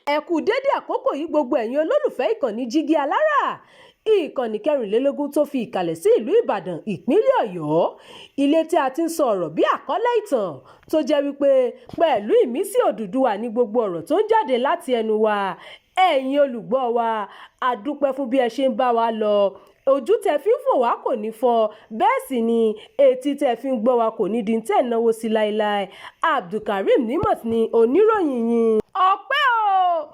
Ẹ kú dédé àkókò yìí, gbogbo ẹ̀yin olólùfẹ́ ìkànnì Jígí Alára, ìkànnì 24 tó fi ìkàlẹ̀ sí ìlú Ìbàdàn, ìpínlẹ̀ Ọ̀yọ́, ilé tí a ti ń sọ ọ̀rọ̀ bí àkọlé ìtàn tó jẹ́ wípé pẹ̀lú ìmísí Odùduwà ní gbogbo ọ̀rọ̀ tó ń jáde láti ẹnu wa. Ẹ̀yin olùgbọ́ wa, a dúpẹ́ fún bí ẹ ṣe ń bá wa lọ. Ojú tẹ fi ń fò wá kò ní fọ́, bẹ́ẹ̀ sì ni etí tẹ fi ń gbọ́ wa kò ní di tẹ̀ náwó sí láéláé. Abdulkareem Nimot ni oníròyìn yín. Ọpẹ́ o,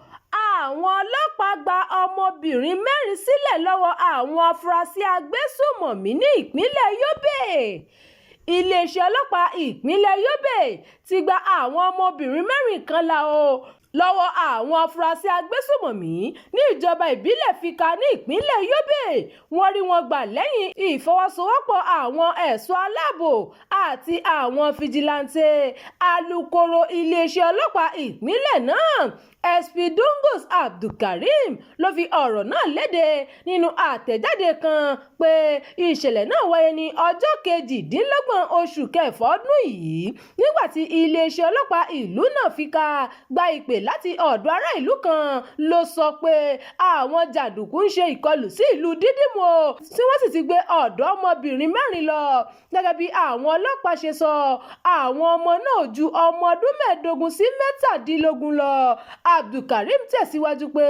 àwọn ọlọ́pàá gba ọmọbìnrin mẹ́rin sílẹ̀ lọ́wọ́ àwọn afurasí agbésùnmọ̀mí ní ìpínlẹ̀ Yobe. Iléeṣẹ́ ọlọ́pàá ìpínlẹ̀ Yobe ti gba àwọn ọmọbìnrin mẹ́rin kan là ó lọ́wọ́ àwọn afurasí agbésùnmọ̀mí ní ìjọba ìbílẹ̀ Fika ní ìpínlẹ̀ Yobe. Wọ́n rí wọn gbà lẹ́yìn ìfọwọ́sowọ́pọ̀ àwọn ẹ̀ṣọ́ aláàbò àti àwọn fijilantè. Alūkkóró iléeṣẹ́ ọlọ́pàá ìpínlẹ̀ náà, SP Dungus Abdulkareem, ló fi ọ̀rọ̀ náà lédè nínú àtẹ̀jáde kan pé ìṣẹ̀lẹ̀ náà wáyé ní ọjọ́ 28 oṣù kẹfà ọdún yìí, nígbà tí iléeṣẹ́ ọlọ́pàá ìlú náà Fika gba ìpè láti ọ̀dọ̀ ará ìlú kan ló sọ pé àwọn jàǹdùkú ń ṣe ìkọlù sí ìlú Dídìmú, tí wọ́n sì ti gbé ọ̀dọ́mọbìnrin mẹ́rin lọ. Gẹ́gẹ́ bí àwọn ọlọ́pàá ṣe sọ, àwọn ọmọ náà ju ọmọ ọdún 15 sí 17 lọ. Abdulkareem tẹ̀síwájú pé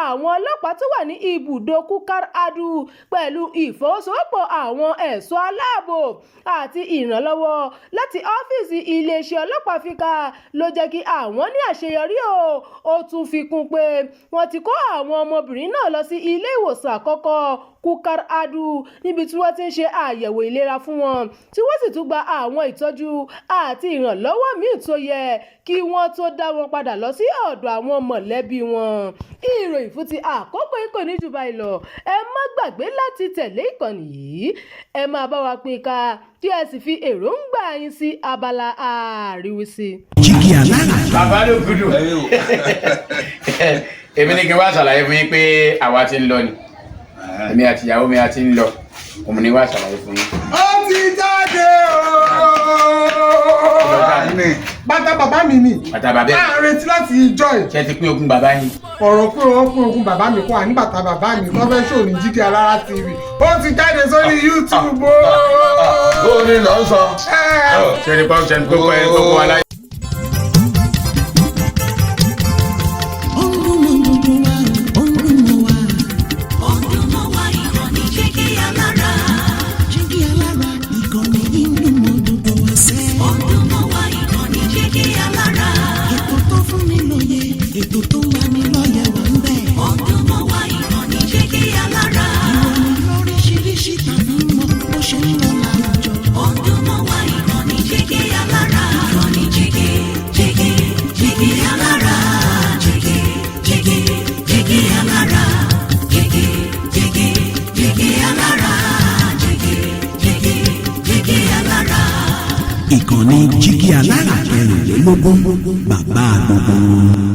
àwọn ọlọ́pàá tó wà ní ibùdó Kukar Adu, pẹ̀lú ìfọwọ́sowọ́pọ̀ àwọn ẹ̀ṣọ́ aláàbò àti ìrànlọ́wọ́ láti ọ́fíìsì iléeṣẹ́ ọlọ́pàá Fika, ló jẹ́ kí àwọn ní àṣeyọrí o. Ó tún fi kún pé wọ́n ti kó àwọn ọmọbìnrin náà lọ sí ilé ìwòsàn àkọ́kọ́ Kukar Adu, níbi tí wọ́n ti ń ṣe àyẹ̀wò ìlera fún wọn, tí wọ́n sì tún gba àwọn ìtọ́jú àti ìrànlọ́wọ́ míì tó yẹ kí wọ́n tó dá wọn padà lọ sí ọ̀dọ̀ àwọn mọ̀lẹ́bí wọn. Ìròyìn fún ti àkókò yìí kò ní jù báyìí lọ. Ẹ má gbàgbé láti tẹ̀lé ìkànnì yìí, ẹ máa bá wa pín ká, kí ẹ sì fi èròǹgbà yín sí abala àríwísí. Jígí Alára. Bàbá ló gudu. Èmi ní kí n wá ṣàlàyé fún yín pé àwa ti ń lọ ni, èmi àti ìyàwó mi a ti ń lọ. Òun ni wá ṣàlàyé fún yín. Ó ti jáde ooo. Bàtà bàbá mi ni. Bàtà bàbá ẹ̀. À ń retí láti ìjọ ẹ̀. Ṣé ti pín ogún bàbá yín? Ọ̀rọ̀ pé wọ́n pín ogún bàbá mi kọ́, àní bàtà bàbá mi tó fẹ́ ṣò ní Jígí Alára TV, ó ti jáde sórí YouTube ooo. Ó ní lọ sọ. Ṣé ní pọ́n ṣe ní kókó ẹ̀ kókó aláyé. Ó ń dún mọ́ gbogbo wa, ó ń dún mọ́ wa. Ó ń dún mọ́ wa, ìkànnì Jígí Alára. Jígí Alára, ìkànnì yìí ń dún mọ́ gbogbo wa sẹ́. Ó ń dún mọ́ wa, ìkànnì Jígí Alára. Ètò tó fún ni lóye, ètò tó ń lani lọ́yẹ̀ wà ń bẹ̀. Ó ń dún mọ́ wa, ìkànnì Jígí Alára. Ìròyìn lóríṣiríṣi tàbí mọ́ bó ṣe ń lọ láwùjọ. Ó ń dún mọ́ wa, ìkànnì Jígí Alára. Ìkànnì Jígí Jígí Jígí Alára. Jígí Jígí Jígí Alára. Jígí Jígí Jígí Alára. Jígí Jígí Jígí Alára. Ìkànnì Jígí Alára 24, bàbá gbogbo wọn.